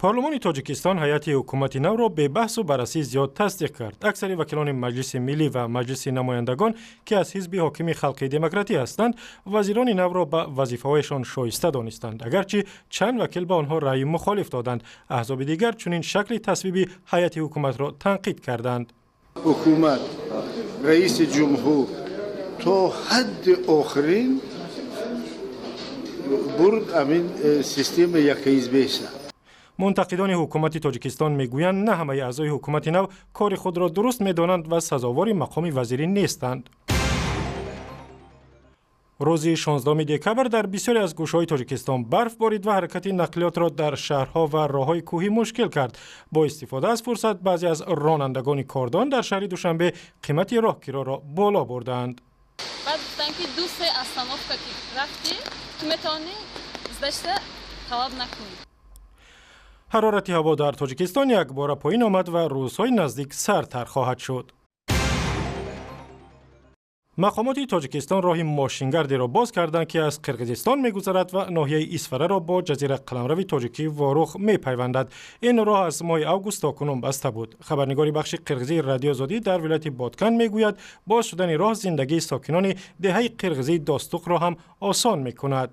Парлумони Тоҷикистон ҳайати ҳукумати навро бебаҳсу баррасии зиёд тасдиқ кард. Аксари вакилони Маҷлиси миллӣ ва Маҷлиси намояндагон, ки аз ҳизби ҳокими Халқи Демократӣ ҳастанд, вазирони навро ба вазифаҳояшон шоиста донистанд, агарчи чанд вакил ба онҳо раъи мухолиф доданд. Аҳзоби дигар чунин шакли тасвиби ҳайати ҳукуматро танқид карданд. Ҳукумат, раиси ҷумҳур то ҳадди охирин бурд амин системаи якҳизбиша. Мунтақидони ҳукумати Тоҷикистон мегӯянд, на ҳамаи аъзои ҳукумати нав кори худро дуруст медонанд ва сазовори мақоми вазирӣ нестанд. Рӯзи 16 декабр дар бисёре аз гӯшаҳои Тоҷикистон барф борид ва ҳаракати нақлиётро дар шаҳрҳо ва роҳҳои кӯҳӣ мушкил кард. Бо истифода аз фурсат баъзе аз ронандагони кордон дар шаҳри Душанбе қимати роҳкироро боло бурдаанд. Баъд гуфтанд, ки ду-се остановка ки рафтӣ, ту метавонӣ сдача талаб накунӣ. Ҳарорати ҳаво дар Тоҷикистон якбора поин омад ва рӯзҳои наздик сардтар хоҳад шуд. Мақомоти Тоҷикистон роҳи мошингардеро боз карданд, ки аз Қирғизистон мегузарад ва ноҳияи Исфараро бо ҷазира қаламрави тоҷикии Ворух мепайвандад. Ин роҳ аз моҳи август то кунун баста буд. Хабарнигори бахши қирғизии Радиои Озодӣ дар вилояти Боткан мегӯяд, боз шудани роҳ зиндагии сокинони деҳаи қирғизии Достуқро ҳам осон мекунад.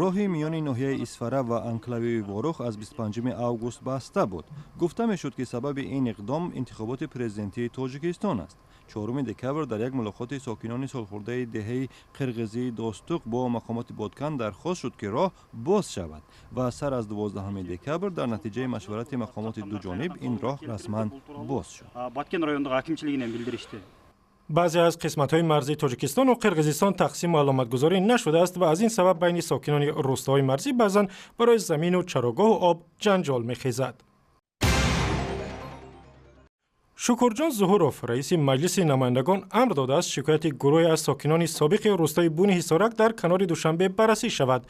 Роҳи миёни ноҳияи Исфара ва анклави Ворух аз 25 август баста буд. Гуфта мешуд, ки сабаби ин иқдом интихоботи президентии Тоҷикистон аст. 4 декабр дар як мулоқоти сокинони солхӯрдаи деҳаи қирғизии Достуқ бо мақомоти Боткан дархост шуд, ки роҳ боз шавад, ва сар аз 12 декабр дар натиҷаи машварати мақомоти дуҷониб ин роҳ расман боз шуд. Баткен райондук әкимчилигинен билдиришти. Баъзе аз қисматҳои марзии Тоҷикистону Қирғизистон тақсиму аломатгузорӣ нашудааст ва аз ин сабаб байни сокинони рӯстоҳои марзӣ баъзан барои замину чарогоҳу об ҷанҷол мехезад. Шукурҷон Зуҳуров, раиси Маҷлиси намояндагон, амр додааст, шикояти гурӯҳе аз сокинони собиқи рӯстои Буни Ҳисорак дар канори Душанбе баррасӣ шавад.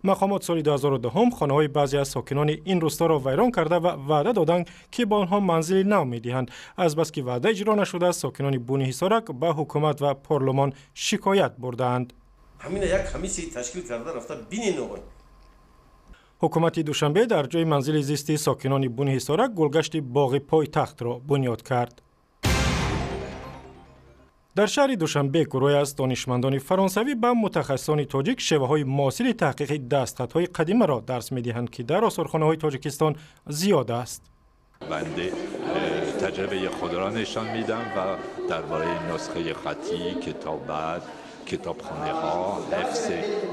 Мақомот соли 2010 хонаҳои баъзе аз сокинони ин рӯсторо вайрон карда ва ваъда доданд, ки ба онҳо манзили нав медиҳанд. Азбаски ваъда иҷро нашудааст, сокинони Буни Ҳисорак ба ҳукумат ва парлумон шикоят бурдаанд. Ҳамина як комиссия ташкил карда рафта бинен, оғой. Ҳукумати Душанбе дар ҷои манзили зисти сокинони Буни Ҳисорак гулгашти боғи пойтахтро бунёд кард. Дар шаҳри Душанбе гурӯҳе аз донишмандони фаронсавӣ ба мутахассисони тоҷик шеваҳои муосири таҳқиқи дастхатҳои қадимаро дарс медиҳанд, ки дар осорхонаҳои Тоҷикистон зиёд аст. بنده تجربه خود را نشان میدم و درباره نسخه خطی، کتابت، کتابخانه ها، حفظ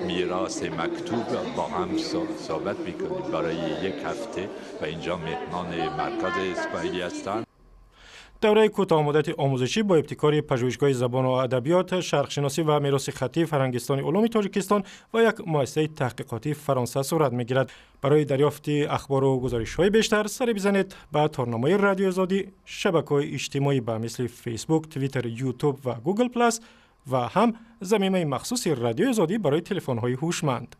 میراث مکتوب با هم صحبت میکنیم برای یک هفته و اینجا مهمان مرکز اسماعیلی هستند. Давраи кӯтоҳмуддати омӯзишӣ бо ибтикори Пажӯҳишгоҳи забону адабиёт, шарқшиносӣ ва мероси хаттии Фарҳангистони улуми Тоҷикистон ва як муассисаи таҳқиқотии Фаронса сурат мегирад. Барои дарёфти ахбору гузоришҳои бештар саре бизанед ба торнамои Радиои Озодӣ, шабакаҳои иҷтимоӣ ба мисли Фейсбук, Твиттер, Ютуб ва Гугл Плас ва ҳам замимаи махсуси Радиои Озодӣ барои телефонҳои ҳушманд.